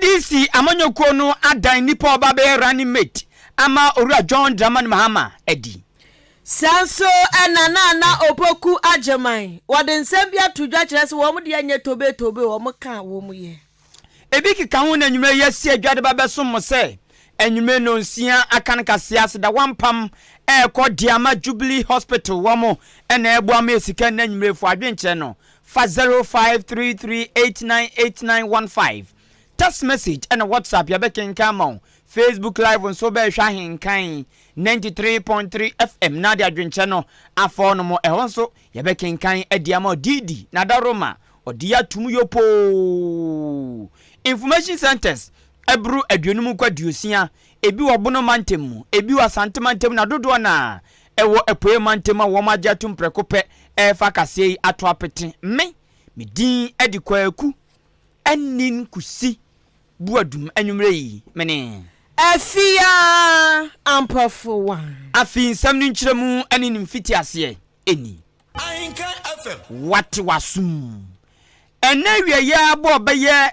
NDC amanyɔkuo no adan nipa a ɔba bɛyɛ running mate ama Owura John Dramani Mahama adi. Saa nso na Nana Opoku Agyemang, wɔde nsɛm bi ato dwa kyerɛ sɛ wɔn deɛ nyɛ tobe-tobe, wɔn ka a wɔn yɛ. Ebi keka ho na anwummere yi asi adwa de ba bɛsom mo sɛ anwummere nnɔnsia aka no kaseɛ aseda wampam ɛrekɔ de ama Jubilee Hospital wɔn na ɛreboa ma yɛ sika nnɛ anwummere fo adwenkyerɛ no fa 0533898915 text message ɛna WhatsApp yɛbɛkenkan ama wo Facebook live nso bɛrehwɛ ahenkan 93.3 FM na de adwenkyerɛ no afɔ no mo ɛhɔ nso yɛbɛkenkan adi ama wo Didi na Daroma Ɔde atum yopoo. Information centers boro aduonum kɔ aduosia, ebi wɔ Bono mantam mu, ebi wɔ Asante mantam na dodoɔ no ara ɛwɔ Apueɛ mantam a wɔn agye atum prɛko pɛ ɛrefa kaseɛ yi ato apete. Me, me din de Kwaku Anin Kusi Boadum anwummerɛ yi, me ne. Afia Ampofo. Afei nsɛm no nkyerɛmu ne ne mfitiaseɛ ni. Wate w'asom. Ɛnnɛ awia yi ara bɔɔ bɛyɛ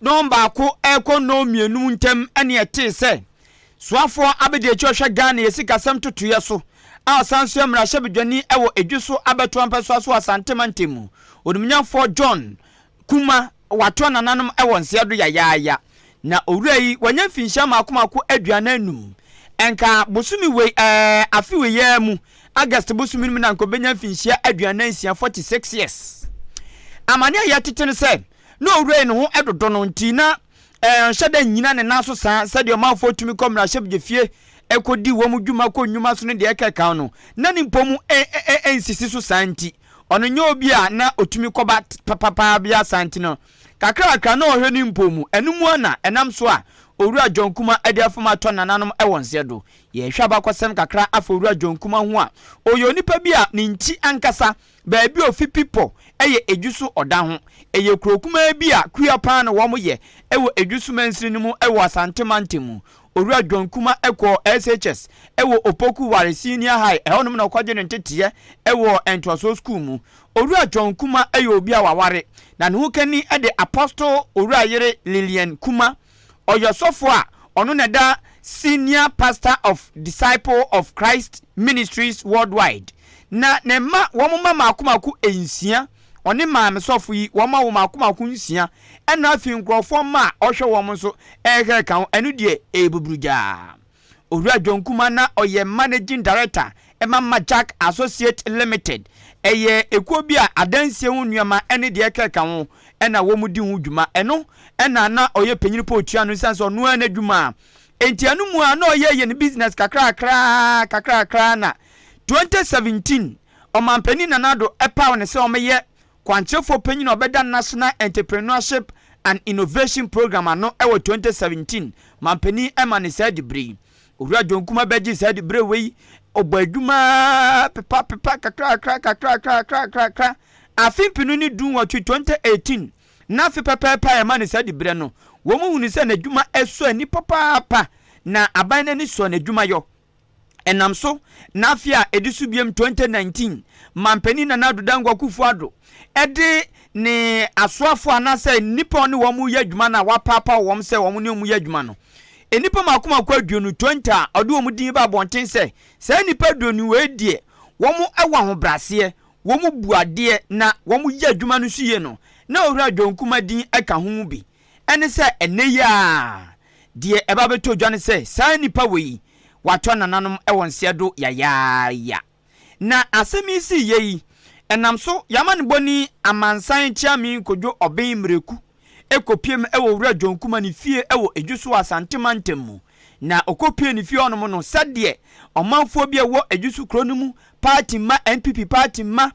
nnɔn baako rekɔ nnɔn mmienu ntam ne ɛtee sɛ soafoɔ abadiakyi a ɔhwɛ Ghana yɛ sikasɛm ntotoeɛ so a ɔsan nso yɛ mmarahyɛbadwani wɔ Edwi so abɛtoa mpɛsoa so wɔ Asante mantam mu, Onimnyamfoɔ John Kuma watoa nananom wɔ nseɛ do yayaaya. Na owura yi wanya mfinhyia mmaako mmaako 45. Nka bosome wei ɛɛ afe wei ara mu, August bosome no mu na nka ɔbɛnya mfinhyia 46, 46 years. Amane a yɛtete no sɛ na owura yi ne ho dodo no nti na ɛɛ ɔnhyɛ da nnyina ne nan so saa sɛdeɛ ɔmanfoɔ tumi kɔ mmarahyɛbadwafie kɔdi wɔn dwuma kɔ nnwuma so ne deɛ ɛkeka ho no, na ne mpɔ mu nsisi so saa nti ɔno nyɛ obi a na ɔtumi kɔba papapaa biara saa nti no kakrakra na ɔhwɛ ne mpɔ mu. Ɛno mu ara na ɛnam so a Owura John Kumah de afam atɔ nananom wɔ nseɛ do. Yɛhwɛ abakɔsɛm kakra afa Owura John Kumah ho a, ɔyɛ onipa bi a ne nkyi ankasa baabi a ofi Pipɔ yɛ Edwuso ɔda ho. Ɛyɛ kuro kumaa bi a kua paa na wɔn yɛ wɔ Edwuso mansini no mu wɔ Asante mantam mu. Owura John Kumah kɔɔ SHS wɔ Opoku Ware Senior High, ɛhɔnom na ɔkɔgye ne nteteɛ wɔ ntoasoɔ sukuu mu. Owura John Kumah yɛ obi a waware, na ne hokani de Apostle Owura yere Lillian Kumah. Ɔyɛ ɔsɔfo a ɔno na ɛda Senior Pastor of Disciple of Christ Ministries Worldwide. Na ne mma, wɔn mma mmaako mmaako nsia, ɔne maame sɔfo yi, wɔn awo mmaako mmaako nsia, ɛna afei nkurɔfoɔ mma a ɔhwɛ wɔn nso ɛrehwɛ ka ho, ɛno deɛ ɛyɛ buburugyaa. Owura John Kumah na ɔyɛ Managing Director ma Majak Associate Limited. Ɛyɛ ekuo bi a adansie ho nneɛma ne deɛ ɛkeka ho na wɔdi ho dwuma. Ɛno na na ɔyɛ panyin pa otua no esiane sɛ ɔno ara n'adwuma a enti ɛno mu a na ɔyɛ yɛ ne business kakrakra kakrakra na 2017 Ɔmanpanin Nana Addo paw no sɛ ɔmmɛyɛ Kwankyerɛfoɔ panyin a ɔbɛda National Entrepreneurship and Innovation Programme ano wɔ 2017 manpanin ma no saa diberɛ yi. Owura John Kumah bɛgyee saa diberɛ wei, ɔbɔ adwuma ara pepa pepa kakrakra kakrakra kakrakra. Afe mpenu ne du nwɔtwe, 2018, n'afe pɛpɛɛpɛ a yɛma no saa diberɛ no, wɔn hunu sɛ n'adwuma sɔ ani papaapa na aban no ani sɔ n'adwumayɔ. Ɛnam so na afe a edi so biom 2019, Manpanin Nana Addo Dankwa Akufo-Addo de ne asoafo anaasɛ nnipa a ɔne wɔn reyɛ adwuma no a wapaapaw wɔn sɛ wɔn ne wɔn yɛ adwuma no, nnipa mmaako mmaako aduonu, 20, a ɔde wɔn din ba abɔnten sɛ saa nnipa aduonu wei deɛ wɔn wɔ ahobrɛaseɛ, wɔn bu adeɛ na wɔyɛ adwuma no nso yie no, na Owura John Kumah din ka ho bi. Ɛne sɛ ɛnnɛ yi ara deɛ ɛba bɛtɔ dwa ne sɛ saa nnipa wei wɔatɔ nananom wɔ nseɛ do yayaaya. Na asɛm yi sii yɛ yi, ɛnam so y'amanebɔni Amansan Kyeame Kojo Ɔben Mmireku kɔpiem wɔ Owura John Kumah ne fie wɔ Edwuso wɔ Asante mantam mu. Na ɔkɔpie ne fie hɔnom no sɛdeɛ ɔmanfoɔ bi a ɛwɔ Edwuso kuro no mu party mma, NPP party mma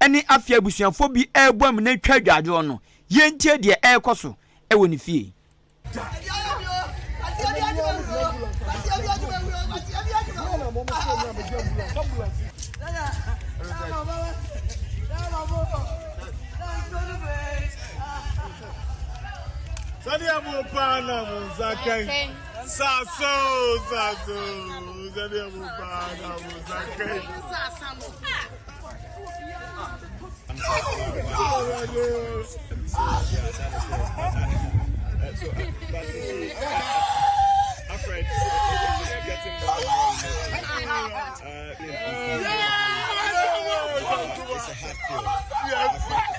ne afei abusuafoɔ bi rebɔ amena twa adwadwoɔ no, yɛntie deɛ ɛrekɔ so wɔ ne fie. Sɛdeɛ mo paa na mo nsa kɛn saso saso sɛdeɛ mo paa na mo nsa kɛn. So, but you see, Alfred is getting more and more emotional. It's a hard pill. It's a hard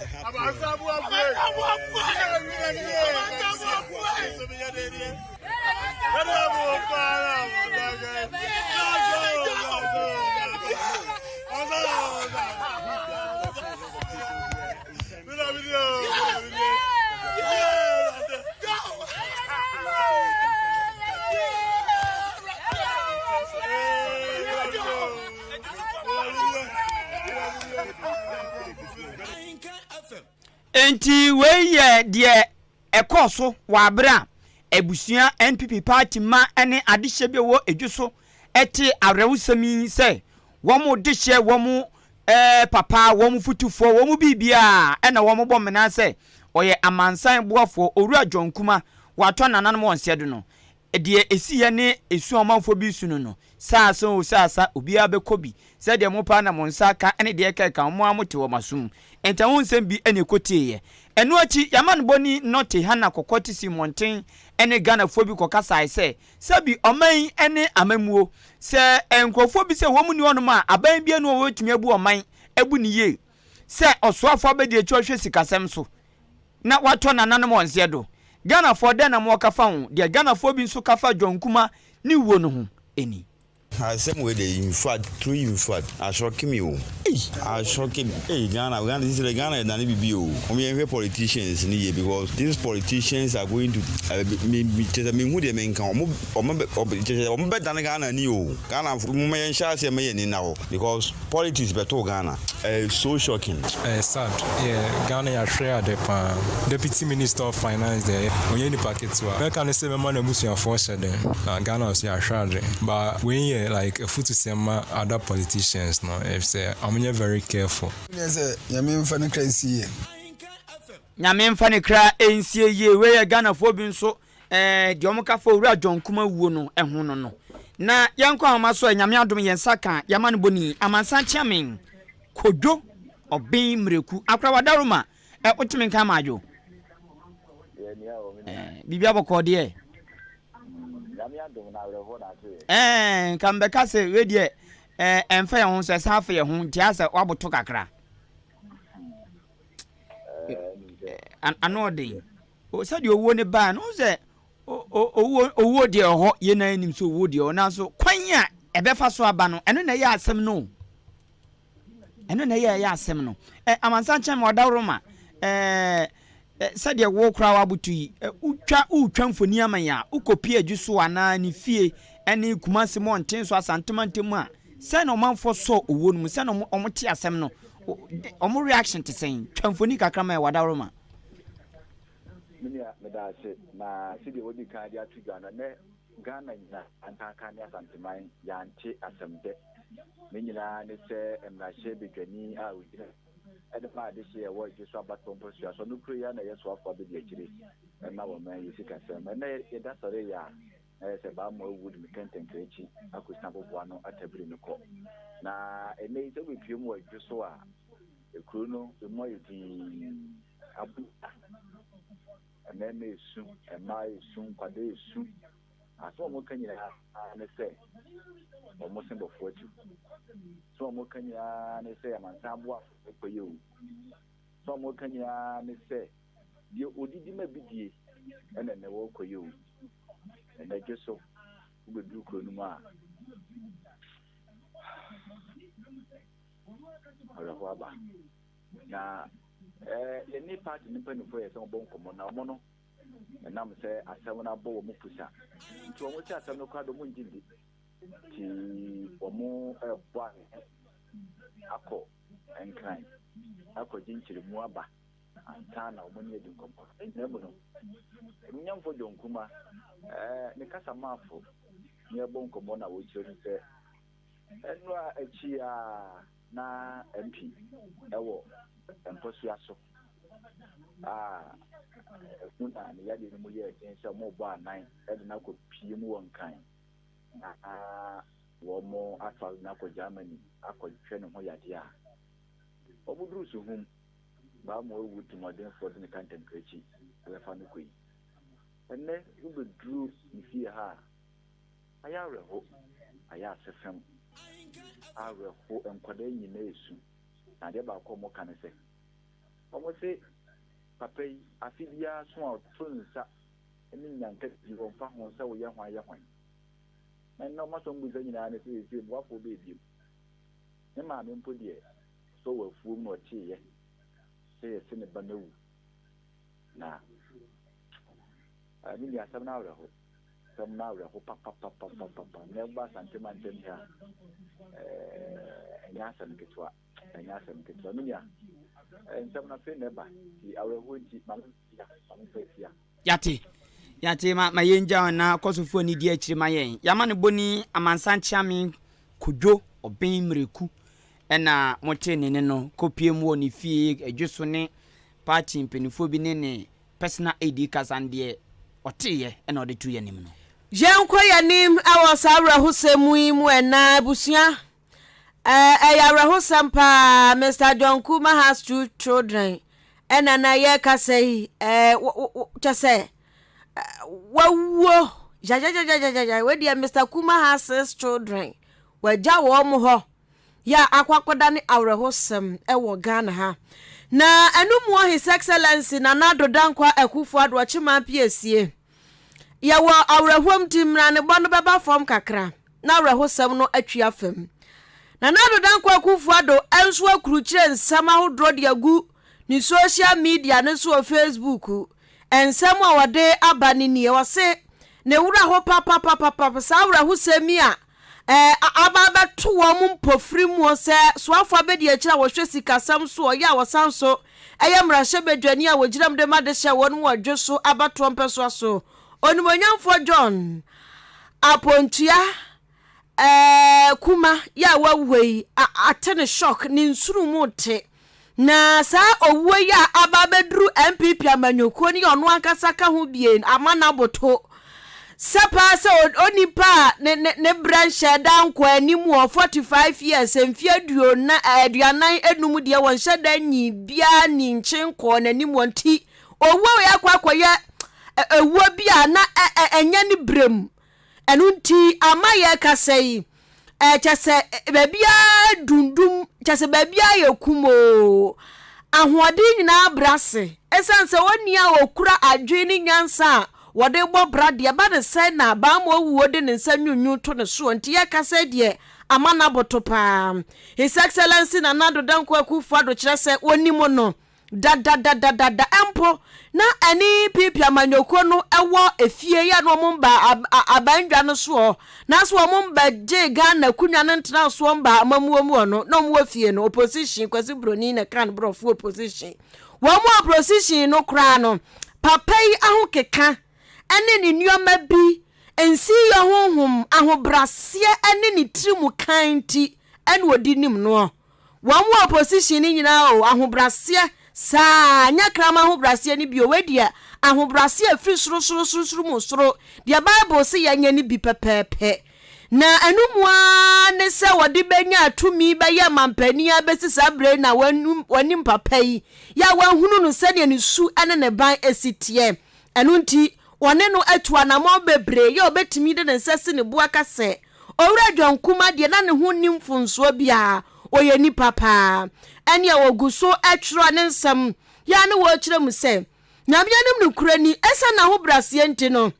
Enti wei yɛ deɛ ɛkɔɔ so wɔ abere a abusua NPP party mma ne adehyɛ bi a ɛwɔ Edwo so tee awerɛhosɛm yi sɛ wɔn dehyɛ, wɔn papa, wɔn fotufoɔ, wɔn biribiara na wɔbɔ mena sɛ ɔyɛ amansan boafoɔ, Owura John Kumah, watɔ nananom wɔn nseɛ do no. Deɛ ɛsiiɛ ne esu a ɔmanfoɔ bi resu no no, saasa oo saasa, obiara bɛkɔ bi, sɛdeɛ mopɛ ara na mo nsa aka ne deɛ ɛka ɛka ho, mo ara mote wɔ mo aso mu. Enti ɛho nsɛm bi na ɛkɔtieeɛ. Ɛno akyi, Yamanbɔni Nortey Hannah kɔkɔ te sii mmɔnten ne Ghanafoɔ bi kɔkasaeɛ sɛ, sɛbi ɔman yi ne amammuo, sɛ nkurɔfoɔ bi sɛ wɔn nni hɔnom a, aban biara nni hɔ a wɔbɛtumi abu ɔman abu no yie sɛ ɔsoafoɔ abadiakyire a ɔhwɛ sikasɛm so. na watɔ nananom wɔn nseɛ do. Ghanafoɔ dɛn na mowɔ ka fa ho? Deɛ Ghanafoɔ bi nso ka fa John Nkumah ne wuo no ho ni. Asɛm wei deɛ infact true infact asɔke me o ei asɔke me ei Ghana Ghana sisi dɛ Ghana yɛ dane bibi o wɔn yɛn hwɛ politicians ni yie because these politicians are going to eh, me me kyerɛ sɛ me hu deɛ me nka wɔn wɔn bɛ kyerɛ sɛ wɔn bɛ dane Ghana ni o Ghana fo mo yɛn hyɛ aseɛ mɛ yɛn ni na hɔ because Politics bɛtoo Ghana. Ɛyɛ so shocking. Ɛyɛ sad yeah Ghana yɛahwere ade paa Deputy minister of finance deɛ ɔnyɛ nipa ketewa mɛka ne sɛ mɛma n'abusuafoɔ hyɛ den na Ghana nso yɛahwere ade but wei yɛ like afutusɛm ma other politicians no efisɛ ɔmo nyɛ very careful. Wodeɛ sɛ Nyame mfa ne kra nsie yie. Nyame mfa ne kra nsie yie. Wei yɛ Ghanafoɔ bi nso eh, deɛ wɔn ka fa Owura John Kumah wuo no ho no no. Na yɛnkɔ ahoma so ɛ, Nyame adom yɛn nsa ka yɛama no bɔni Amansan Kyeamen Kojo Ɔben Mmireku Akora Wadaroma ɛ, wotumi nka ama adwo? Eh, biribi abɔkɔɔ deɛ. Eh, nka mbɛka sɛ wei deɛ eh, ɛmfa yɛn ho nso ɛsan afa yɛn ho nti asɛ waboto kakra. Eh, ano ɔden. Sɛdeɛ owuo no baeɛ no, wohu sɛ owuo owuo deɛ wɔ hɔ, yɛn nyinaa nim sɛ owuo deɛ wɔ hɔ, nanso kwan a ɛbɛfa so aba no, ɛno na ɛyɛ asɛm no. Ɛno na ɛyɛ ɛyɛ asɛm no. Ɛ amansan kyɛn ma ɔdaworo ɛɛ sɛdeɛ wo koraa waboto yi, wotwa wotwa mfoni ama yɛn a, wokɔpie adwo so anaa ne fie ɛne Kumasi mmɔnten so Asante mantam a, sɛn na ɔmanfoɔ sɔ owuo no mu, sɛn na wɔn te asɛm no, wɔn reaction te sɛn? Twa mfoni kakra ma yɛ wadaworo ma. Me nua, meda ase. Na sɛdeɛ wadi kan de ato dwa no, ɛnnɛ Ghana nyinaa, Antanka ne Asanteman, yɛante asɛm dɛ. Ne nyinaa ne sɛ mmarahyɛ badwani a ɔgyina de ma adehyeɛ a ɛwɔ Adwo so abatoɔ mpasua so no kuro yi ara na ɛyɛ soafoɔ abadiakyire ma wɔ man yi sikasɛm. Ɛnnɛ yɛda sɔre yɛ a, na ayɛ sɛ Baamoa awu de ne kɛntɛnkrɛ akyi akɔsi aboboano atabiri no kɔ. Na ɛnnɛ yi sɛ wobɛpue mu wɔ Adwo so a, kuro no emu ayɛ dinn. Abota. Mmarima resu, mmaa resu, nkwadaa resu. Asɛm a wɔka nyinaa ne sɛ wɔn se bɔfo atu. Asɛm a wɔka nyinaa ne sɛ amansan aboafo kɔyɛ o. Asɛm a wɔka nyinaa ne sɛ deɛ odidi ma bi die ɛna ɛnɛ wɔrekɔyɛ o. Ɛnɛ dwe so wobɛduru kuro no mu a awerɛhoɔ aba. Na yɛne party no mpanimfoɔ yɛ sɛ wɔbɔ nkɔmmɔ na wɔn no ɛnam sɛ asɛm no abɔ wɔn pusa nti wɔn sɛ asɛm no koraa de wɔn ngye ndi nti wɔn ɛbɔ akɔ nkran akɔgye nkyerɛmu aba ansa na wɔn ne adi nkɔmmɔ na mu no nyamfo John Kuma ɛɛ ne kasa maafo ne ɛbɔ nkɔmmɔ na wɔkyerɛ no sɛ ɛnora akyi a na MP wɔ mpɔsua so a ɛho na ne yadeɛ no mu yɛɛ den sɛ wɔrebɔ anan de no akɔpie mu wɔ Nkran na wɔafa no akɔ Germany akɔhwɛ ne ho yadeɛ a, wɔduru Suhum, Baamu awu timɔdenfoɔ de ne kantankrankyi bɛfa no kɔ yi. Ɛnnɛ wobɛduru me fie ha a, ayɛ awerɛho, ayɛ asefem, awerɛho, nkwadaa nyinaa resu. Na adeɛ baako a wɔka ne sɛ, wɔse papa yi afe biara so a ɔto nsa ne nnyanka di, ɔmfa ho sɛ woyɛ hwan yɛ hwan. Na nnɛ wɔn asɛm bisa nyinaa ne sɛ seesei boafoɔ bɛɛ bio. Ne maame mpo deɛ, sɛ ɔwɔ afuom na ɔteeɛ sɛ yɛse ne ba no awu. Na me nua asɛm no awerɛho. Asɛm no awerɛho papapapapapa. Nnɛ woba Asante mantam ha a, ɛnyɛ asɛm ketewa. Ɛnyɛ asɛm ketewa. Me nua, nsɛm no afei na ɛba. Nti awerɛhoɔ nti, ma memfa ma memfa asia. Yate, yate, ma ma yɛngya wɔn na kɔsofoɔ ani di akyire ma yɛn. Yɛama no boni amansan kyeame Kojo Ɔben Mmireku ɛna motee ne nne no kɔpiem wɔ ne fie Adwoso ne party mpaninfoɔ bi ne ne personal aide rekasa no deɛ ɔteeɛ ɛna ɔde too yɛn anim no. Yɛnkɔ yɛn anim wɔ saa awerɛhosɛm yi mu ɛnna abusua. Ɛyɛ awerɛhosɛm paa Mister John Kuma has two children ɛna na yɛrekasa yi kyɛ sɛ wawuo gyagyagyagyagya wei deɛ Mister Kuma has six children wagya wɔn hɔ yɛ a akɔ akɔda ne awerɛhosɛm wɔ Ghana ha. Na ɛno mu His Excellency Nana Addo Dankwa Akufo-Addo Ɔkyeman Piesie. Yɛwɔ awerɛhoɔm nti mmeranebɔ no bɛba fam kakra na awerɛhosɛm no atwi afa mu. Nana Addo Dankwa Akufo-Addo nso akurukyire nsɛm ahodoɔ de agu ne social media no so wɔ Facebook. Nsɛm a ɔde aba no nie, ɔse ne werɛ ho papapapapa saa awerɛhosɛm yi a aba abɛto wɔn mpofirim mu sɛ soafo abadiakyiri a wɔhwɛ sikasɛm so, ɔyɛ a wɔsan so yɛ mmarahyɛbadwani a wɔgyina mu de ma de hyɛ wɔn wɔ dwo so abatoɔ mpɛsoa so, Onimuonyamfoɔ John Apontua Kuma yi a wawu yi ate ne shock, ne nsuru mu te. Na saa owuo yi a aba abɛduru NPP amanyɔkuo no yɛ ɔno ankasa ka ho bie ama no aboto sɛ paa sɛ onipa a ne ne ne berɛ nhyɛ da nkɔ anim wɔ 45 years mfeɛ aduona aduanan enum deɛ wɔnhyɛ da nyi biara ni nkye nkɔɔ n'anim wɔ nti owuo wei akɔ akɔyɛ ewuo bi a na ɛnyɛ ne berɛ mu. Ɛno nti ama yɛrekasa yi, kyɛ sɛ baabiara dundum, kyɛ sɛ baabiara yɛ kumoo. Ahoɔden nyinaa brɛ ase. Ɛsiane sɛ onii a ɔkura adwene ne nyansa a wɔde bɔ bra deɛ, ɛba no sɛn na bammɔ wuo de ne nsa nwunwu to ne soɔ. Nti yɛrekasa yi deɛ, ama no aboto paa. His Excellency Nana Addo Dankwa Akufo-Addo kyerɛ sɛ ɔnim no. Dadadadadada mpo na ɛne PP amanyɔkuo no wɔ efie yɛ na wɔn mba abandwa no soɔ nanso wɔn mba gyee Ghana kunya no ntena soɔ mba amamuo mu no na wɔn wɔ fie no opposition Kwasi Broni na kan borɔfo opposition wɔn wɔ opposition no koraa no papa yi ahokeka ɛne ne nneɛma bi nsiyɔ honhom ahobraseɛ ɛne ne tirimu kan nti ɛna ɔdi nim noɔ. Wɔn wɔ opposition no nyinaa o, ahobraseɛ saa, nyɛ kraman ahobraseɛ no bi o, wei deɛ ahobraseɛ a ɛfiri soro soro soro soro mu soro, deɛ Bible se yɛnyɛ no bi pɛpɛɛpɛ. Na ɛno mu ara ne sɛ wɔde bɛnya tumi bɛyɛ mampanin ara bɛsi saa berɛ yi na wɔanim papa yi, yɛ a wɔahunu no sɛdeɛ ne su ne ne ban si teɛ. Ɛno nti, wɔne no atu anammɔn bebree yɛ a obetumi de ne nsa asi ne bo aka sɛ, Owura John Kumah deɛ na ne ho nni mfomsoɔ biara, ɔyɛ nipa paa. Ɛnneɛ wɔgu so twerɛ ne nsɛm yi ara ne wɔrekyerɛ mu sɛ, Nyame anim nokorɛ ni, ɛsiane n'ahobrɛaseɛ nti no,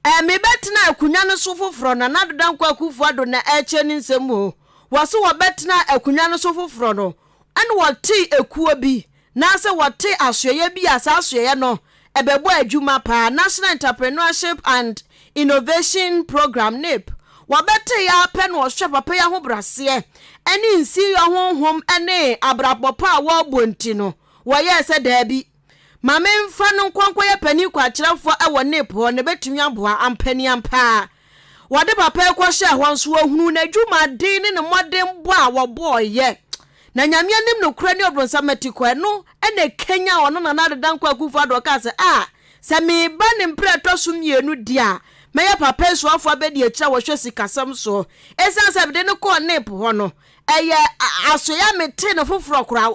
Mebɛtena akonnwa no so foforɔ, Nana Addo Dankwa Akufo Addo na ɛrekyerɛ ne nsɛm mu o. Wɔse wɔbɛtena akonnwa no so foforɔ no, ɛna wɔtee ekuo bi, naasɛ wɔtee asoɛeɛ bi a saa asoɛeɛ no ɛbɛbɔ adwuma paa, National Entrepreneurship and Innovation Programme, NEIP. Wɔbɛteeɛ ara pɛ na wɔhwɛ papa yi ahobraseɛ ɛne nsiyɔ honhom ne abrabɔ pa a wɔrebɔ nti no, wɔyɛɛ sɛ daabi, Ma memfa no nkɔ nkɔyɛ panin kwakyerɛfoɔ wɔ NIP hɔ na ɛbɛtumi aboa ampaniampa. Wɔde papa yi kɔhyɛɛ hɔ nso wɔhunuu n'adwumaden ne ne mmɔdenbɔ a wɔbɔeɛ. Na Nyame anim nokorɛ ne ɔbronsam atikɔ, ɛno na ɛkanyan ɔno Nana Addo Dankwa Akufo-Addo ɔkaa sɛ, Ah, sɛ mereba ne mprɛ ɛtɔ so mmienu deɛ a, Mɛyɛ papa asuafoɔ abɛdi akyire a wɔhwɛ sikasɛm soɔ. Ɛsiane sɛ mede no kɔɔ NIP hɔ no, ɛyɛ asoeɛ a metee no foforɔ koraa,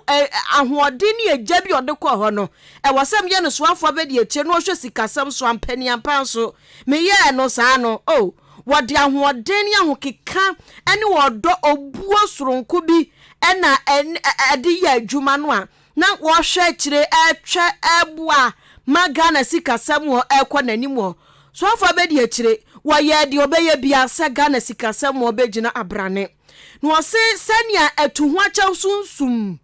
ahoɔden ne egya bi a ɔde kɔɔ hɔ no, ɛwɔ sɛ meyɛ no soafoɔ abɛdi akyire na ɔhwɛ sikasɛm so ampaniampa nso. Meyɛɛ no saa no, oh, wɔde ahoɔden ne ahokeka ne ɔdɔ, obuo soronko bi na ɛde yɛ adwuma no a na wɔhwɛ akyire ɛretwɛ ɛreboa ma Ghana sikasɛm wɔ ɛrekɔ n'anim wɔ soafoɔ abɛdi akyire. Wɔyɛɛ deɛ ɔbɛyɛ biara sɛ Ghana sikasɛm wɔ bɛgyina abrane. Na ɔse sɛnea atuhoakyɛw sunsum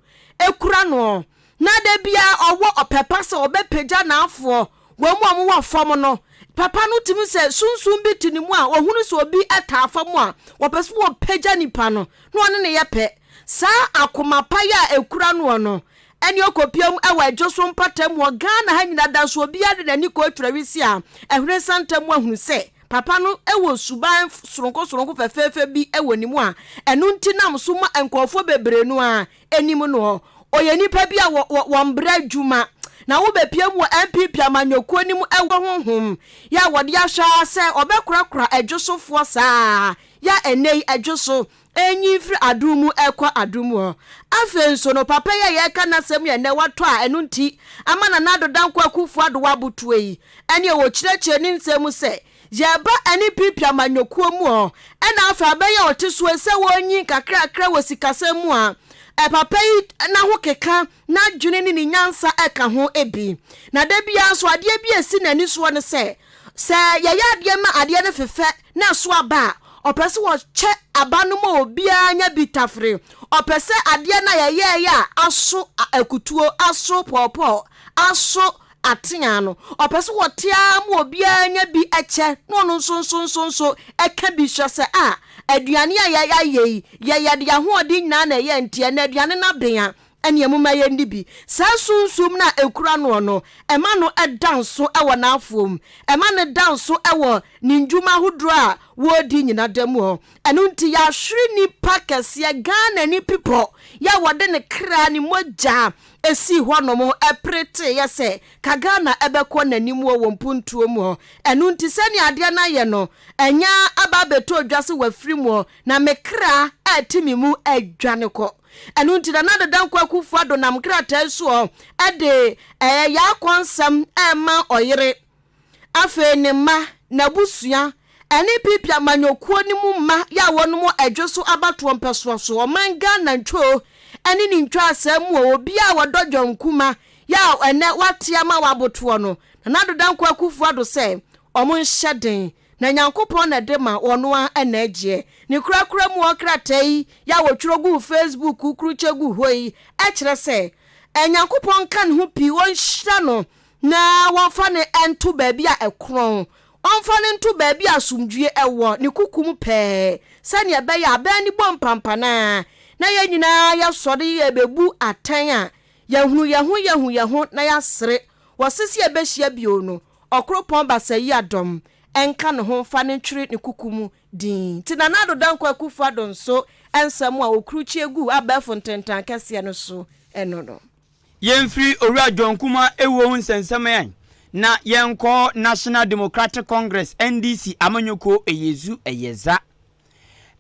kura noɔ na da biara ɔwɔ ɔpɛ pa sɛ ɔbɛpagya n'afoɔ, wɔn mu a wɔwɔ fam no, papa no tumi sɛ sunsum bi te ne mu a ɔhunu sɛ obi taa fam a, wɔpɛ sɛ wɔpagya nipa no na ɔne no yɛ pɛ. Saa akoma pa yi a ɛkura noɔ no, ɛne ɔkɔpiam wɔ Adwo so mpɔtam wɔ Ghana ha nyina da nso obiara de n'ani kɔ Twrawisi a ɛhwene santam ahunu sɛ Papa no wɔ suban soronko soronko fɛfɛɛfɛ bi wɔ ne mu a ɛno nti nam so ma nkurɔfoɔ bebree no ara nim noɔ. Ɔyɛ nipa bi a wɔmbrɛ adwuma na wobɛpia mu wɔ NPP amanyɔkuo no mu wɔ honhom yɛ a wɔde ahwɛ ara sɛ ɔbɛkorakora adwosofoɔ saa yɛ a ɛnnɛ yi adwoso Enyin firi adom mu kɔ adom mu hɔ. Afei nso no, papa yi a yɛreka n'asɛm yi a ɛnnɛ watɔ a ɛno nti ama Nana Addo Dankwa Akufo Addo abotoɔ yi, ɛneɛ ɔkyerɛkyerɛ ne nsɛm mu sɛ, Yɛreba NPP amanyɔkuo mu hɔ, ɛna afei abɛyɛ a ɔte soɔ yi sɛ wɔrenyin kakrakra wɔ sikasɛm mu a, papa yi n'ahokeka, n'adwene ne ne nyansa ka ho bi. Na da biara nso adeɛ bi a ɛsi n'ani soɔ ne sɛ, sɛ yɛyɛ adeɛ ma adeɛ no fefɛ na ɛso aba a, ɔpɛ sɛ ɔkyɛ aba no ma obiara nya bi tafere. Ɔpɛ sɛ adeɛ no a yɛyɛeɛ a aso akutuo, aso pɔɔpɔɔ, aso ateaa no, ɔpɛ sɛ ɔte ara ma obiara nya bi kyɛ na ɔno nso nso nso nso ka bi hwɛ sɛ a, aduane a yɛayɛ yi, yɛyɛ de yɛn ahoɔden nyinaa na ɛyɛɛ nti ɛnnɛ aduane no aben a, ɛneɛ momma yɛnni bi. Saa sunsum no a ɛkura noɔ no, ɛma no da nso wɔ n'afoɔ mu. Ɛma no da nso wɔ ne ndwuma ahodoɔ a wɔredi nyina da mu hɔ. Ɛno nti yɛahwere nipa kɛseɛ, Ghanani pipɔ, yɛ a wɔde ne kra, ne mogya sii hɔnom pereteeɛ sɛ ka Ghana bɛkɔ n'anim wɔ wɔn mpuntuo mu hɔ. Ɛno nti sɛdeɛ adeɛ no ayɛ no, ɛnyɛ aba abɛtɔ dwa sɛ wafiri mu hɔ, na me kra a ɛte me mu adwane kɔ. Ɛno nti Nana Addo Dankwa Akufo Addo nam krataa yi soɔ de ɛyɛ yaakɔ nsɛm rema ɔyere, afei ne mma, n'abusua, ɛne PP amanyɔkuo no mu mma yɛ a wɔnom wɔ Ɛdwo so abatoɔ mpɛsoɔ so, ɔman Ghana ntwoo ɛne ne ntwaasɛm mu obiara a ɔdɔ John Nkrumah yɛ a ɛnɛ wate ama wabotoɔ no, Nana Addo Dankwa Akufo Addo sɛ wɔn nhyɛ den Na Nyankopɔn na ɛde ma, ɔno ara na ɛgyeɛ. Ne korakora mu ɔkrataa yi yɛ a wɔtwerɛ guu Facebook krukyɛ guu hɔ yi kyerɛ sɛ, Nyankopɔn nka ne ho pii, ɔnhyira no na wɔmfa no nto baabi a ɛkorɔn, ɔmfa no nto baabi a asomdwoeɛ wɔ, ne kuku mu pɛɛ, sɛdeɛ ɛbɛyɛ a abɛn no bɔ mpampanaa na yɛn nyinaa yɛsɔre yɛbɛbu atɛn a, yɛahunu yɛn ho yɛahu yɛn ho na yɛasere. Wɔse sɛ yɛbɛhyia bio no, Ɔkoropɔn Basayi-Adɔm nka ne ho mfa no ntwere ne kuku mu dinn. Nti Nana Addo Dankwa Akufo-Addo nso nsɛm a ɔkurukyie guu abɛɛfo ntentan kɛseɛ no so no no. Yɛmfiri Owura John Kumah awuo ho nsɛnsɛm ɛ na yɛnkɔ National Democratic Congress, NDC, amanyɔkuo Eyezu Eyeza.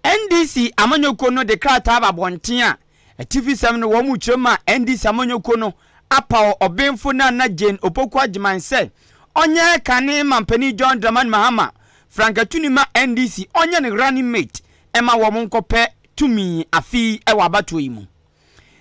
NDC amanyɔkuo no de krataa aba abɔnten a atifisɛm no wɔn rekyerɛ mu a NDC amanyɔkuo no apaw ɔbenfo Nana Jane Opoku Agyemang sɛ ɔnyɛ kane mampanin John Dramani Mahama frankatuni ma NDC ɔnyɛ ne running mate ɛma wɔn nkɔpɛ tumi afe yi wɔ abatoɔ yi mu.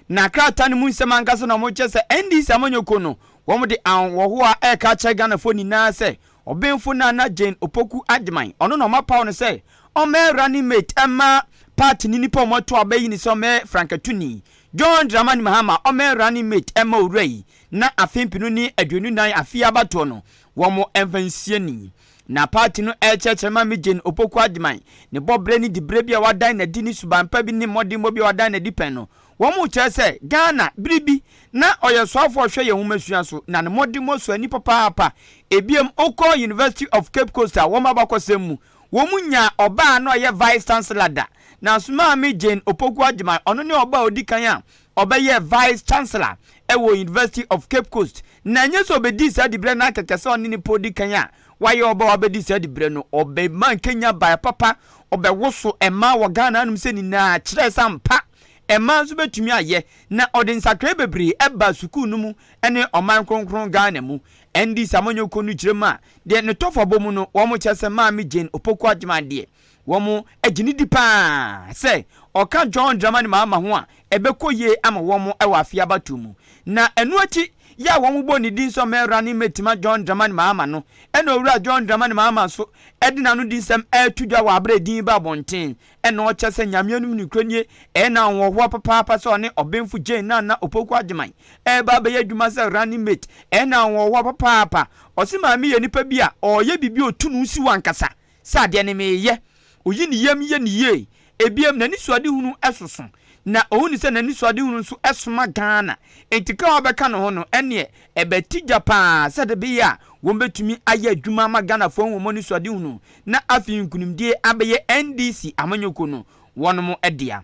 Na krataa no mu nsɛm ankasa na wɔkyerɛ sɛ NDC amanyɔkuo no wɔde ahohoahoa reka akyerɛ Ghanafoɔ nyinaa sɛ Ɔbenfo Nana Jane Opoku Agyemang ɔno na wɔapaw no sɛ ɔmmɛyɛ running mate mma party no nipa a wɔato aba yi ne sɛ ɔmmɛyɛ frankatuni John Dramani Mahama ɔmmɛyɛ running mate mma owura yi na afe mpenu ne 24 afe yi abatoɔ no wɔn mfa nsie ni. Na party no rekyerɛkyerɛ Maame Jane Opoku Agyemang ne bɔberɛ ne diberɛ bi a wadan n'adi ne suban pa bi ne mmɔdenbɔ bi a wadan n'adi pɛn no. Wɔkyerɛ sɛ Ghana bere bi na ɔyɛ soafo a ɔhwɛ yɛn nhomasua so na ne mmɔdenbɔ sɔ ani papaapa. Ebiem ɔkɔɔ University of Cape Coast a wɔn abakɔsɛm mu wɔn nyaa ɔbaa a na ɔyɛ Vice Chancellor da. Nanso Maame Jane Opoku Agyemang ɔno ne ɔbaa a ɔdi kan a ɔbɛyɛɛ Vice Chancellor wɔ University of Cape Coast. Na ɛnyɛ sɛ ɔbɛdii saa diberɛ no ara kɛkɛ sɛ ɔne nipa a ɔdi kan a. wayɛ ɔba a wabɛdi saa diberɛ no, ɔbɛma nkenya baeɛ papa, ɔbɛwoso mmaa wɔ Ghana hanom sɛ nyinaa kyerɛɛ sɛ ampa mmaa nso bɛtumi ayɛ na ɔde nsakraeɛ bebree baa sukuu no mu ne ɔman kronkron Ghana mu. NDC amanyɔkuo no kyerɛ mu a, deɛ ne tɔfabɔ mu no, wɔn kyerɛ sɛ Maame Jane Opoku Agyemang deɛ, wɔn gye no di pa ara sɛ ɔka John Dramani Mahama ho a, ɛbɛkɔ yie ama wɔn wɔ afe abatoɔ mu. Na ɛno akyi yɛ a wɔbɔ ne din sɛ ɔmmɛyɛ running mate ma John Dramani Mahama no, ɛna Owura John Dramani Mahama nso de n'ano dinsɛm reto dwa wɔ aberɛ a edin yi ba abɔnten. Ɛna ɔkyɛ sɛ Nyame anom nokorɛ nie, ɛyɛ no ahoɔhoa papaapa sɛ ɔne Ɔbenfo Jane Nana Opoku Agyemang reba abɛyɛ adwuma sɛ running mate. Ɛyɛ no ahoɔhoa papaapa. Ɔse maame yɛ nipa bi a ɔreyɛ biribi a ɔtu ne ho si hɔ ankasa sɛ adeɛ no mereyɛ. Oyi ne yam yɛ no yie. Ebiem, n'anisoadehunu soso, na ohu no sɛ n'anisoadehunu nso soma Ghana. Enti ka a ɔbɛka ne ho no, ɛnneɛ ɛbɛte dwa pa ara sɛdeɛ ɛbɛyɛ a wɔbɛtumi ayɛ adwuma ama Ghanafoɔ ahu wɔn anisoadehunu na afei nkunimdie abɛyɛ NDC amanyɔkuo no wɔnom dea.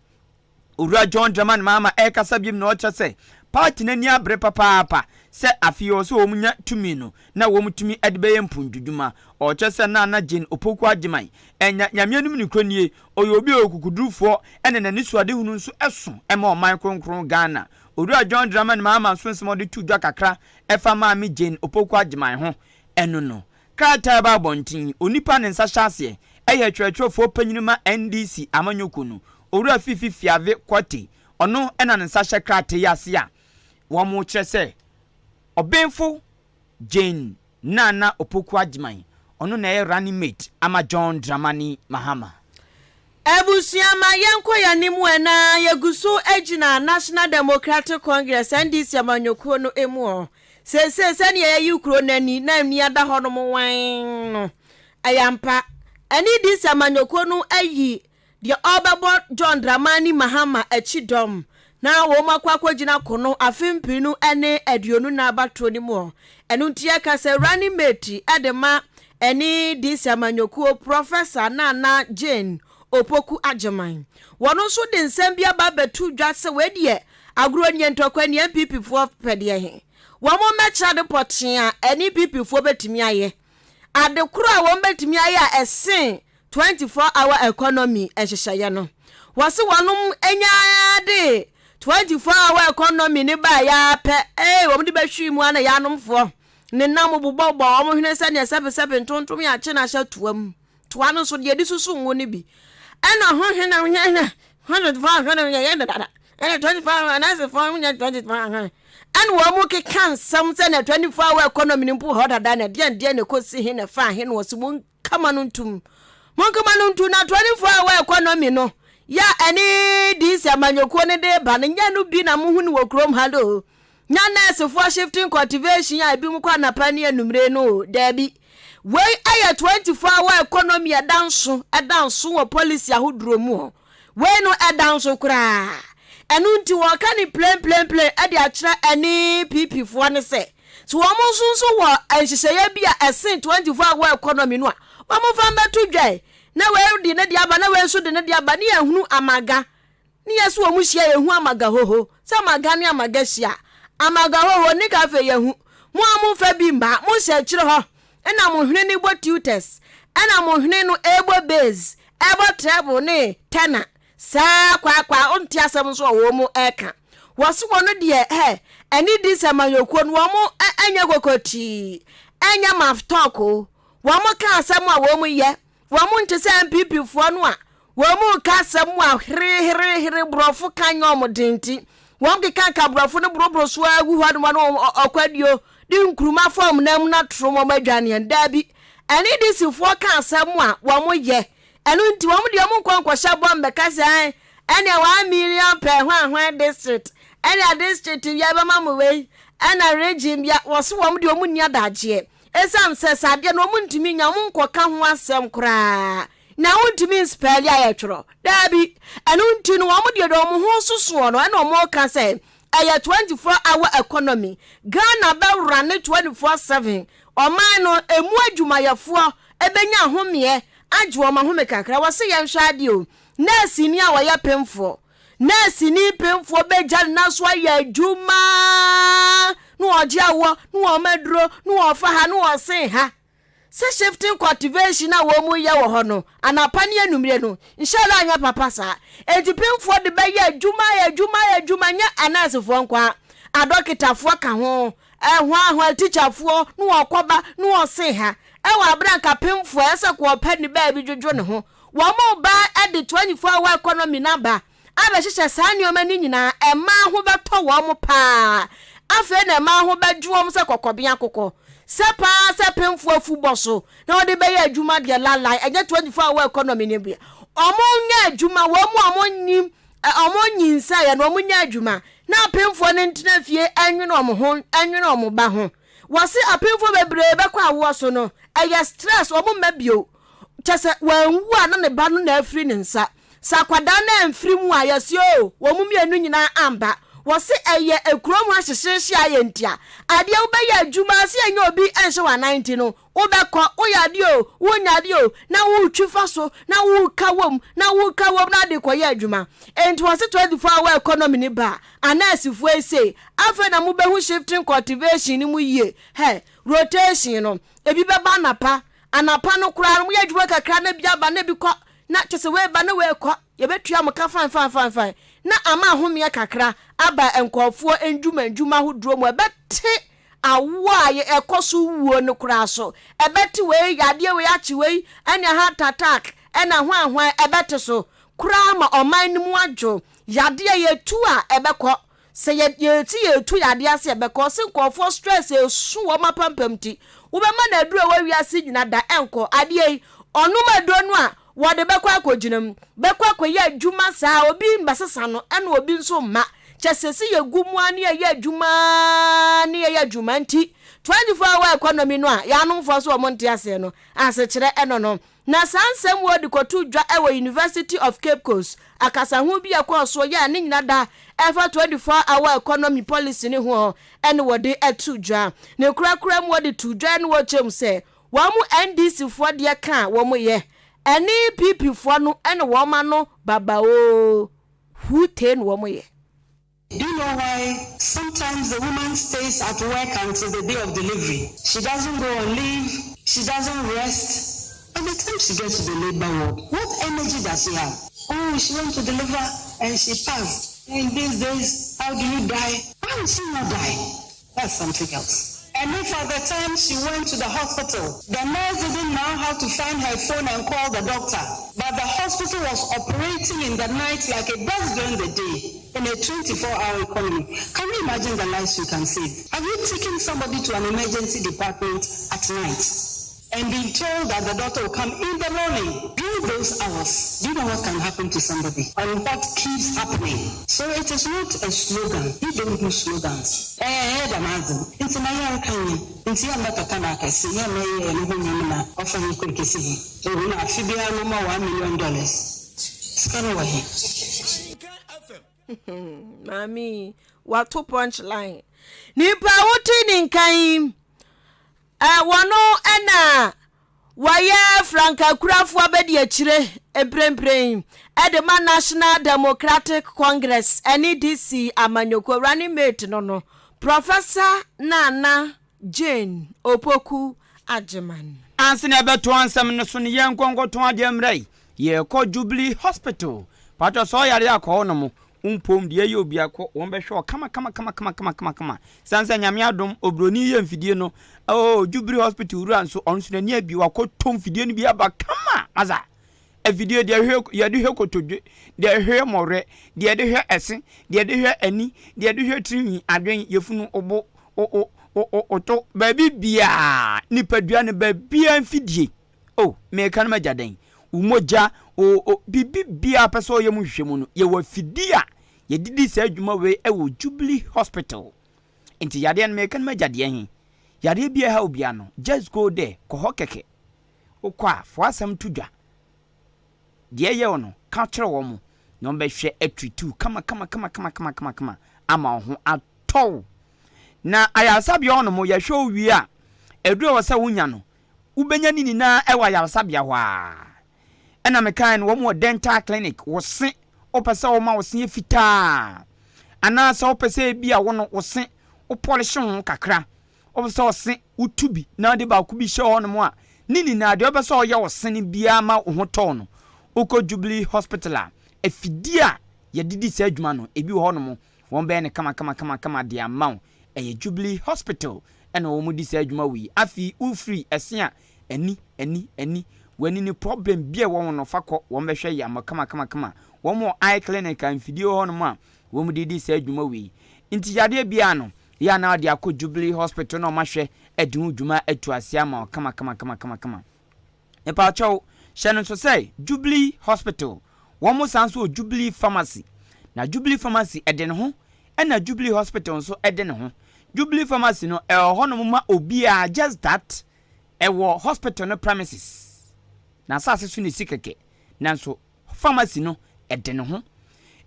Owura John Dramani Mahama rekasa biom na ɔkyerɛ sɛ party no ani abere papaapa sɛ afei ɔwɔ sɛ wɔn nya tumi no na wɔn tumi de bɛyɛ mpuntudwuma. Ɔkyerɛ sɛ Nana Jane Opoku Agyemang nya Nyame anim nokorɛ nie, ɔyɛ obi a ɔyɛ kokodurufoɔ ɛna n'anisoadehunu nso so ma ɔman kronkron Ghana. Owura John Dramani Mahama nso nsɛm a ɔde too dwa kakra ɛfa Maame Jane Opoku Agyemang ho ɛno no. Krataa a ɛba abɔnten, onipa a ne nsa hyɛ aseɛ yɛ twerɛtwerɛfoɔ panyin ma NDC amanyɔkuo no, Owura Fifi Fiave Quartey, ɔno na ne nsa hyɛ krataa yi ase a wɔkyerɛ sɛ Ɔbenfo Jane Nana Opoku Agyemang, ɔno na ɛyɛ running mate ama John Dramani Mahama. Abusua ma yɛnkɔ yɛn anim ɛ na yɛgu so gyina National Democratic Congress, NDC, amanyɔkuo no mu ɔ. Seesei sɛdeɛ yɛayi kuro no ani na ani ada hɔnom wann no, ɛyɛ ampa. NDC amanyɔkuo no ayi deɛ ɔrebɛbɔ John Dramani Mahama akyi dɔm na wɔn akɔ akɔgyina kono afe mpenu ne 24 abatoɔ no mu ɔ. Ɛno nti yɛka sɛ running mate de ma ɛne DC amanyɔkuo Professor Nana Jane Opoku Agyemang. Wɔn nso de nsɛm bi aba abɛto dwa sɛ wei deɛ agorɔ nie ntɔkwa nie NPP foɔ pɛ deɛ he. Wɔn mmɛkyerɛ ade pɔtee a NPP foɔ bɛtumi ayɛ. Ade koro a wɔn bɛtumi ayɛ a ɛsen 24 hour economy nhyehyɛeɛ no. Wɔse wɔnom nyaa de 24 hour economy no baeɛ ara pɛ, ee wɔn de bɛhwee mu ara na yɛanomfoɔ nenam bobɔbɔ wɔn hwene sɛdeɛ sɛbesɛbe ntontom yɛ akye no ahyɛ toa mu. Toa no nso deɛ yɛde susu ngo no bi. Ɛna ho hwene hwene 24 hour yɛyɛ dada ɛna 24 hour anaasɛ nyɛ 24 hour ɛna wɔn mu keka nsɛm sɛ na 24 hour economy no mpo hɔ dada na deɛn deɛn na ɛkɔsi he na ɛfa he na wɔsi wɔn kama no ntum monkama no ntu na 24 hour economy no yɛ a ɛne DC amanyɔkuo no de ba no nyɛ no bi na mohu no wɔ kurom ha do nya nɛɛsefoɔ shifting cultivation a ebinom kɔ anapa ne anumere no o daabi wei ɛyɛ 24 hour economy ɛda nso ɛda nso wɔ policy ahodoɔ mu hɔ wei no ɛda nso koraa ɛno nti wɔka ne plain plain plain ɛde akyerɛ ɛne PP foɔ no sɛ So wɔn nso nso wɔ nhyehyɛeɛ bi a ɛsen 24 hour economy no a wɔmfa mmɛto dwa ɛ? Na wei de ne deɛ aba, na wei nso de ne deɛ aba, ne yɛahunu amaga. Ne yɛ so wɔn hyia yɛhu amaga hoho. Sɛ amaga ne amaga hyia a, amaga hoho ne ka afei yɛahu. Mo a momfa bi mma, mohyɛ akyire hɔ, ɛna mo hwene no bɔ tutors, ɛna mo hwene no ɛbɔ bass, ɛbɔ treble ne tenor. Saa kwaakwa wonte asɛm nso a wɔn ɛka. Wɔse wɔn deɛ hɛ ɛne di sɛ amanyɔkuo no wɔn ɛnyɛ kokotii ɛnyɛ maf talk o. Wɔn ka asɛm a wɔn yɛ. Wɔn nte sɛ NPP foɔ no a wɔn ka asɛm a here here here borɔfo ka nyɛ wɔn den nti wɔn keka ka borɔfo no boroboro so ara gu hɔ nom na wɔn ɔkwaduo de nkuruma fam nam na torom wɔn adwaneɛ. Daabi NDC foɔ ka asɛm a wɔn yɛ. Ɛno nti wɔn deɛ wɔn nkɔ nkɔhyɛ bɔ mbɛka sɛ ɛn ɛneɛ 1 million per hwan hwan district ɛnea district bia bɛma mo wei ɛna region bia wɔse wɔn deɛ wɔn nni adagyeɛ ɛsiane sɛ sɛ adeɛ no wɔn ntumi nya wɔn nkɔka ho asɛm koraa na wontumi nspɛli a yɛtwerɛ daabi ɛno nti no wɔn deɛ deɛ wɔn ho sosoɔ no ɛna wɔn ka sɛ ɛyɛ 24 hour economy Ghana bɛwura ne 24/7 ɔman no emu adwumayɛfoɔ ɛbɛnya ahomeɛ agye wɔn ahome kakra. Wɔse yɛnhwɛ adeɛ o, nɛɛseni a ɔyɛ pemfoɔ, nɛɛseni pemfoɔ bɛgya ne nan so ayɛ adwuma na ɔgye awoɔ na ɔma aduro na ɔfa ha na ɔsen ha. Sɛ shifting cultivation a wɔn yɛ wɔ hɔ no, anapa ne anwummere no, nhyɛ da nyɛ papa saa. Enti pemfoɔ de bɛyɛ adwuma ayɛ adwuma ayɛ adwuma, nyɛ anɛɛsefoɔ nko ara, adɔketafoɔ ka ho, ɛhwanhwan tikyafoɔ ne wɔkɔba ne wɔse ha. Ɛwɔ abere a nka pemfoɔ ɛsɛ sɛ kɔɔpɛ ne baabi dwodwo ne ho. Wɔn ba de 24 hour economy no aba. abɛhyehyɛ saa nneɛma no nyinaa, mmaa ho bɛtɔ wɔn paa. Afei na mmaa ho bɛdwo wɔn sɛ kɔkɔben akokɔ. Sɛ paa sɛ pemfoɔ afu bɔ so na wɔde bɛyɛ adwuma deɛ lalai, ɛnyɛ 24 hour economy no bi. Wɔnyɛ adwuma, wɔn a wɔnnim, wɔn nyinsɛeɛ no, wɔnyɛ adwuma. Na apemfoɔ no ntena fie nwene wɔn ho, nwene wɔn ba ho. Wɔse apemfoɔ bebree bɛkɔ awoɔ so no, ɛyɛ stress, wɔn mma bio. Kyɛ sɛ wanwu a na ne ba no na afiri ne nsa. Sɛ akwadaa no amfiri mu a, yɛse oo, wɔn mmienu nyinaa amba. Wɔse ɛyɛ kurom ha hyehyeehye ayɛ nti a, adeɛ wobɛyɛ adwuma sɛ ɛnyɛ obi nhyɛ w'anan nti no, wobɛkɔ, woyɛ adeɛ oo, wonyɛ adeɛ oo, na woretwi fa so, na woreka wom, na woreka wom na ade rekɔyɛ adwuma. Enti wɔse 24 hour economy no ba a, anɛɛsefoɔ yi sei, afei na mobɛhu shifting cultivation no mu yie. Hɛ, rotation no, ebi bɛba anapa, anapa no koraa no moyɛ adwuma kakra na ebi aba na ebi kɔ, Na kyerɛ sɛ wei ba na wei kɔ, yɛbɛtua mo ka fine fine fine fine, na ama ahomeɛ kakra aba nkurɔfoɔ ndwuma ndwuma ahodoɔ mu, ɛbɛte awoɔ a yɛ ɛkɔ so wuo no koraa so, ɛbɛte wei, yadeɛ wei akye wei, ɛne heart attack, ɛna hwan hwan, ɛbɛte so koraa ma ɔman no mu adwo, yadeɛ yɛtu a ɛbɛkɔ, Sɛ yɛ yɛti yɛtu yadeɛ ase a ɛbɛkɔ ɔse nkurɔfoɔ stress ɛsu wɔn apampam nti wobɛma no aduro ɛwɔ wiase nyina da ɛnkɔ adeɛ yi ɔnom aduro no a wɔde bɛkɔ akɔgyina mu bɛkɔ akɔyɛ adwuma saa obi mbɛsesa no ɛna obi nso mma kyɛ sɛ sɛ yɛgu mu a ne yɛyɛ adwuma ne yɛyɛ adwuma nti 24 hour economy no a yɛanomfoɔ so wɔn nte aseɛ no asekyerɛ ɛno no Na saa nsɛm wɔ de kɔtoo dwa wɔ University of Cape Coast akasaho bi a ɛkɔɔ soɔ yɛ a ne nyina da ɛfa 24 hour economy policy no ho ɛne wɔde too dwa. Ne korakora mu wɔde too dwa ɛne wɔkyerɛ mu sɛ wɔn NDC foɔ deɛ ka a wɔn yɛ ɛne PP foɔ no ɛne wɔn ano babaoo huu tee na wɔn yɛ. Do you know why sometimes the woman stays at work until the day of delivery? She doesn't go on leave, she doesn't rest. By the time she gets to the labor ward, what energy does she have? Oh, she went to deliver and she passed. In these days, how do you die? Why would she not die? That's something else. And if at the time she went to the hospital, the nurse didn't know how to find her phone and call the doctor, but the hospital was operating in the night like it does during the day in a 24-hour economy. Can you imagine the lives you can save? Have you taken somebody to an emergency department at night? and been told that the doctor will come in the morning during those hours, do you know what can happen to somebody and what keeps happening? So it is not a slogan. We don't do slogans. Eh, eh, dɛm adze no. Ntsi ma yɛnka nye, ntsi yɛmmbɛkeka no akɛse, yɛmmbɛyɛ hɛn ho nwom na ɔfa he kɔ ekesi he. Ohu no afe biara no ɔma $1 million. Sika no wɔ he? Maame yi, wato punch line. Nipa a wote ne nka yi, Wɔno na wɔyɛ frankakurafo abadiakyire mprempren de ma National Democratic Congress, NDC, amanyɔkuo running mate no no, Professor Nana Jane Opoku Agyeman. Ansa na yɛbɛtoa nsɛm no so no, yɛnkɔ nkɔtɔn adeɛ mmra yi. Yɛrekɔ Jubilee Hospital. Paatwɔ sɛ ɔyare a kɔ hɔ nom. Wo mpom deɛ ɛyɛ obi akɔ wɔn bɛhwɛ wo kama kama kama kama kama kama kama. Sane sɛ Nyame adom obroni yɛ mfidie no oh Jubilee Hospital wura nso ɔno nso n'ani abie wakɔ tɔ mfidie no bi aba kama masa. Afidie deɛ hwɛ yɛde hwɛ kotodwe, deɛ hwɛ mɔwerɛ, deɛ yɛde hwɛ ɛse, deɛ yɛde hwɛ ani, deɛ yɛde hwɛ tirinwi, adwen, yɛfunu, obo, o o o o oto, baabi biaa nipadua no baabiaa mfidie. Oh, mereka no m'agya dɛn? Wo mogya, o, o, biribi biara pɛ sɛ ɔyɛ mu nhwehwɛmu no, yɛwɔ afidie a yɛde di saa adwuma wei wɔ Jubilee Hospital. Nti yadeɛ no, mereka no m'agya deɛ he? Yadeɛ bi a ɛha obiara no, just go there, kɔ hɔ kɛkɛ. Wokɔ a, fa w'asɛm to dwa. Deɛ ɛyɛ wo no, ka kyerɛ wɔn, na wɔbɛhwɛ atreat wo kama kama kama kama kama kama kama ama wo ho atɔ wo. Na ayaresabea hɔ nom, yɛhwɛ wo wie a, aduru a ɛwɔ sɛ wonya no, Wobɛnya ne nyinaa wɔ ayaresabea hɔ ara. Ɛna mekaeɛ no, wɔn wɔ dental clinic, wo se, wopɛ sɛ wɔma wo se yɛ fitaa, anaasɛ wopɛ sɛ ebi a wo no wo se, wo pɔlehye ho kakra, wopɛ sɛ ɔse wotu bi na wode baako bi hyɛ hɔ nom a, Ne nyinaa deɛ wopɛ sɛ ɔyɛ wo sene biara ma wo ho tɔ wo no, wokɔ Jubilee Hospital a, afidie a yɛde di saa adwuma no, ebi wɔ hɔnom, wɔbɛyɛ no kamakamakamakama de ama wo. Ɛyɛ Jubilee Hospital na wɔdi saa adwuma wei. Afei wofiri ɛse a, ani, ani, ani, w'ani no problem bi a ɛwɔ ho no, fa kɔ, wɔbɛhwɛ yɛ ama wo kamakamakama. Wɔn wɔ eye clinic a mfidie wɔ hɔnom a wɔde di saa adwuma wei. Nti yadeɛ biara no, yɛ a na wode akɔ Jubilee Hospital na wɔahwɛ adi ho dwuma atu aseɛ ama wo kamakamakamakama. Mepakyɛw, hyɛ no nso sɛ Jubilee Hospital, wɔn san nso wɔ Jubilee Pharmacy. Na Jubilee Pharmacy ɛde ne ho, ɛna Jubilee Hospital nso ɛde ne ho. Jubilee Pharmacy no, ɛwɔ hɔnom ma obiara, just that ɛwɔ hospital no premises. N'asase so na esi kɛkɛ, nanso pharmacy no ɛde ne ho.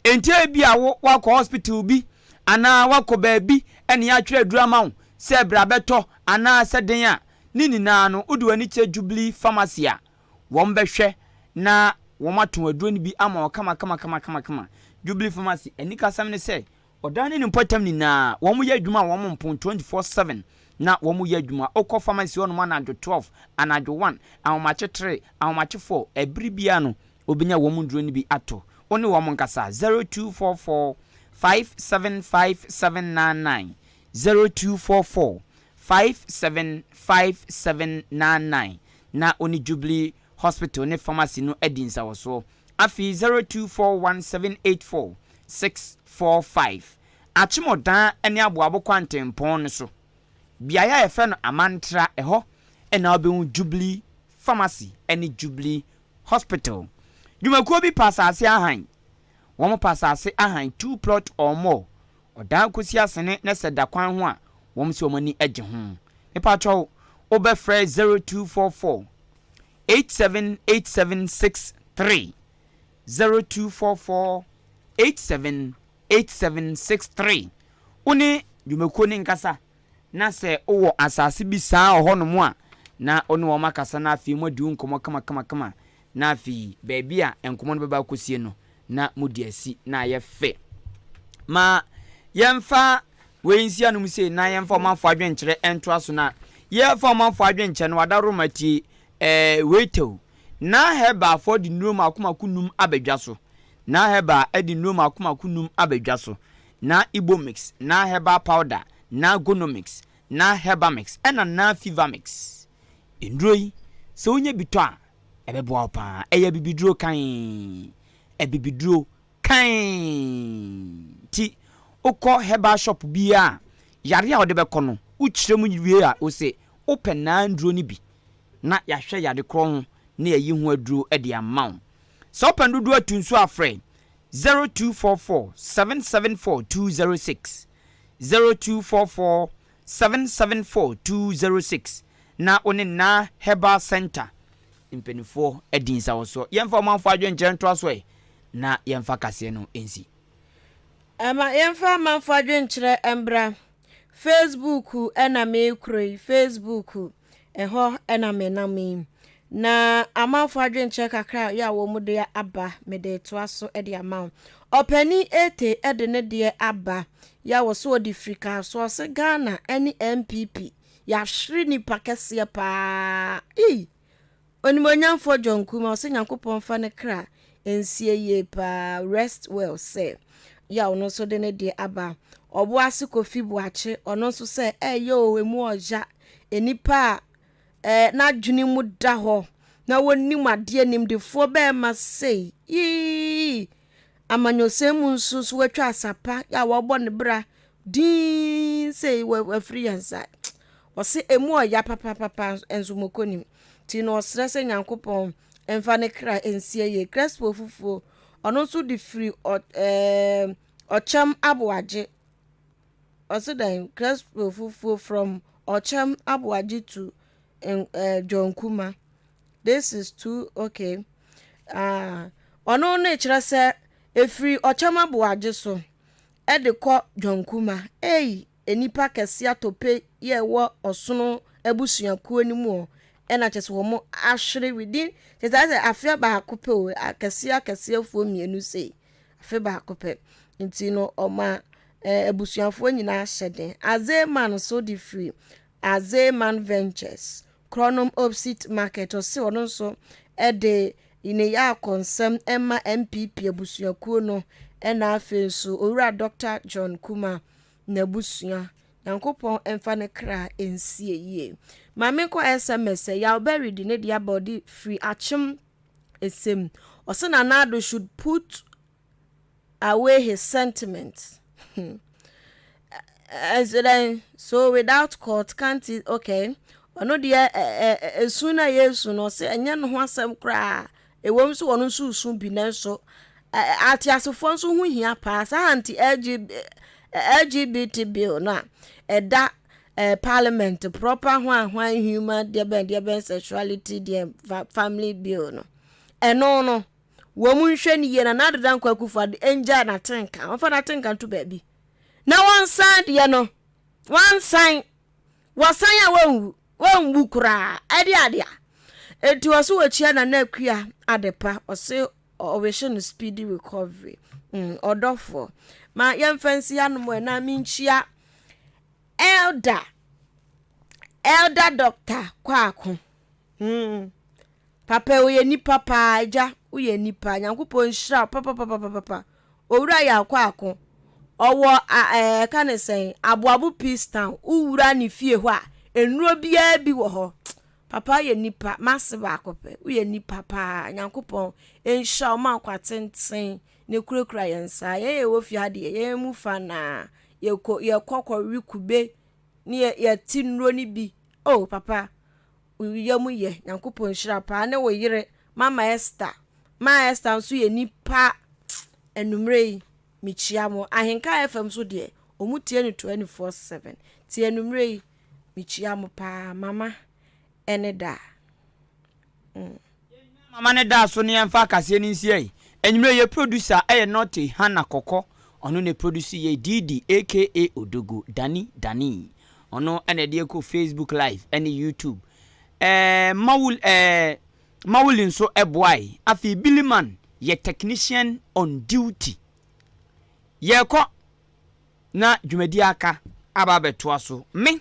Enti ebia wo woakɔ hospital bi anaa woakɔ baabi ɛne yɛatwerɛ aduru ama wo sɛ bra bɛtɔ anaa sɛ den a, ne nyinaa no wode w'ani kyerɛ Jubilee Pharmacy a, wɔn bɛhwɛ na wɔn atɔn aduro no bi ama wo kama kama kama kama kama. Jubilee Pharmacy anikasɛm ne sɛ Ɔdan ne ne mpɔtam nyinaa, wɔyɛ adwuma a wɔmpon 24/7 na wɔyɛ adwuma. Wokɔ pharmacy hɔnom anadwo 12, anadwo 1, ahomakye 3, ahomakye 4, ɛbere biara no wobɛnya wɔn nnuro no bi atɔ. Wo ne wɔn nkasa 0244 575799, 0244 575799 na wo ne Jubilee Hospital ne pharmacy no adi nsawɔsoɔ. Afei 0241784 645, Akyemɔdan ne Aboabo kwantempɔn no so, beaeɛ a yɛfrɛ no Amantra, ɛhɔ na wobɛhu Jubilee Pharmacy ne Jubilee Hospital. Dwumakuo bi pɛ asase ahan. Wɔpɛ asase ahan, two plot or more. Ɔdan kɔsi asene na sɛ da kwan ho a, wɔn sɛ wɔn ani gye ho. Mepakyɛw, wobɛfrɛ 0244 878763. 0244 87 8763. Wo ne dwumakuo no nkasa na sɛ wowɔ asase bi saa wɔ hɔnom a, na wo ne wɔn akasa na afei moadi wo nkɔmmɔ kamakamakama na afei baabi a nkɔmmɔ no bɛba akɔsie no na modi asi na ayɛ fɛ. Ma yɛmfa wei nsi anom sei na yɛmfa ɔmanfoɔ adwenkyerɛ ntoa so na yɛfa ɔmanfoɔ adwenkyerɛ no wadaworo tie ɛɛ wei tɛw. Ná Heberfoɔ de nnuro mmaako mmaako nnum aba dwa so. Ná Heber de nnuro mmaako mmaako nnum aba dwa so. Ná Ibomix, ná Herbal Powder, ná Gonomix, ná Herbamix, ɛnna ná Fevermix. Nnuro yi, sɛ wonya bi tɔ a, ɛbɛboa wo paa. Ɛyɛ abibiduro kann. Abibiduro kann. Nti, wokɔ herbal shop biara a, yareɛ a wode bɛkɔ no, wokyerɛ mu wie a, wose wopɛ naa nnuro no bi. na yɛahwɛ yare korɔ ho na yɛayi ho aduro de ama wo. Sɛ wopɛ no dodoɔ a tu nso a frɛ 0244 774 206, 0244 774 206 na wo ne Naa Herbal Centre mpanimfoɔ adi nsawɔsoɔ. Yɛmfa ɔmanfoɔ adwenkyerɛ ntoa so ɛ na yɛmfa kaseɛ no nsi. Ɛma yɛmfa amanfoɔ adwenkyerɛ mbra. Facebook na merekuro yi, Facebook. Ɛhɔ na menam yi. Na amanfoɔ adwenkyerɛ kakra a yɛ a wɔn de aba, mede retoa so de ama wo. Ɔpanin Ete de ne deɛ aba, yɛ a wɔso ɔde firi kaa so, ɔse Ghana ne NPP, yɛahwere nipa kɛseɛ paa. Ei! Onimuonyamfoɔ John Kumah ɔsɛ Nyankopɔn mfa ne kra nsie yie paa rest well sɛ yaw no nso de ne deɛ aba. Ɔboase Kofi Boakye ɔno nso sɛ ɛyɛ o emu ɔya nnipa a eh, n'adwene mu da hɔ na wɔnim adeɛ nimdefoɔ bɛɛma sei yii Amanyɔsɛm mu nso so watwa asapa a wɔabɔ ne bra dinn sei wafiri yɛn nsa. Ɔse emu ɔya papapapa nso mokɔ nim. Nti no ɔsrɛ sɛ Nyankopɔn mfa ne kra nsie yie. Crespo fufuo ɔno nso de firi ɔkyɛm aboagye. Ɔse dɛn Crespo fufuo from ɔkyɛm aboagye to John Kuma. This is too okay. Ah, ɔno ne kyerɛ sɛ ɛfiri ɔkyɛm aboagye so de kɔ Dwankuma. Ei, nnipa kɛse atɔpe yɛ ɛwɔ ɔsono abusuakuo no mu o. Ɛna kyerɛ sɛ wɔn ahwere within kyerɛ sɛ ayɛ sɛ afe baako pɛ o, akɛseɛ akɛseɛfoɔ mmienu sei, afe baako pɛ. Nti no ɔma eh, abusuafoɔ nyinaa hyɛ den. Azeman nso de firi Azeman Ventures. Kronom Opsit Market, ɔse ɔno nso de ne yaakɔnsɛm ma NPP abusuakuo no ɛna afei nso Owura Dɔkta John Kumah n'abusua. Nyankopɔn mfa ne kra nsie yie. Ma menkɔ SMS ɛ, Yaw Berry de ne deɛ aba ɔde firi Akyem Esem. Ɔse Nana Addo should put away his sentiment. Ɛnso dɛn? So without court can't he, okay. Ɔno deɛ esu na yɛresu no ɔse ɛnyɛ ne ho asɛm koraa. Ɛwom sɛ ɔno nso resu bi nanso ateasefoɔ nso ho hia paa. Saa anti LGBT bill no a ɛda parliament proper hwan hwan human deɛ bɛn deɛ bɛn sexuality deɛ family bill no ɛno no wɔn nhwɛ no yie na Nana Addo Dankwa Akufo-Addo ngyae n'atenka wɔmfa n'atenka nto baabi na wɔnsan deɛ no wɔnsan wɔsan a wɔnwu wɔnwu koraa ɛde adeɛ a eti ɔso wɔkyia Nana Akua Adepa ɔse ɔwehye no speedy recovery ɔdɔfoɔ ma yɛmfa nsi hanom ɛ na menkyia elder elder doctor Kwaako papa woyɛ nipa paa agya woyɛ nipa Nyankopɔn nhyira wo papapapapapa owura yɛ Kwaako ɔwɔ ɛɛ ka ne sɛn Aboabo Peace Town wowura ne fie hɔ a nnuro biara bi wɔ hɔ papa yɛ nipa mase baako pɛ woyɛ nipa paa Nyankopɔn nhyira wo ma nkwa tenten ne kurakura yɛn nsa yɛn yɛ wɔ fie ha deɛ yɛn mu fa naa yɛkɔ yɛkɔ kɔwe kube ne yɛ yɛte nnuro no bi oh papa yɛ mu yɛ Nyankopɔn nhyira paa ne wo yere Mama Esther Ma Esther nso yɛ nipa anummerɛ yi mekyia mo Ahenka FM so deɛ ɔmu tie no 24/7 ti anummerɛ yi mekyia mo paa mama ɛne daa. Mama ne daa so ne yɛmfa akaseɛ no nsia yi. Anwummerɛ yɛ producer ɛyɛ Nɔte Hannah Kɔkɔ. Ɔno ne produce yɛ Didi aka Odogo Dani Dani. Ɔno ɛna ɛde ɛkɔ Facebook live ɛne YouTube. Mawul Mawuli nso ɛboae. Afei Billy Man yɛ technician on duty. Yɛrekɔ na dwumadi aka aba abɛtoa so. Me,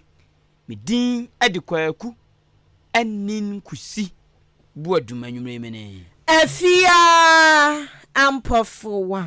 me din de Kwaku Anin Kusi Boadum anwummerɛ yi mene. Afia Ampɔfowa.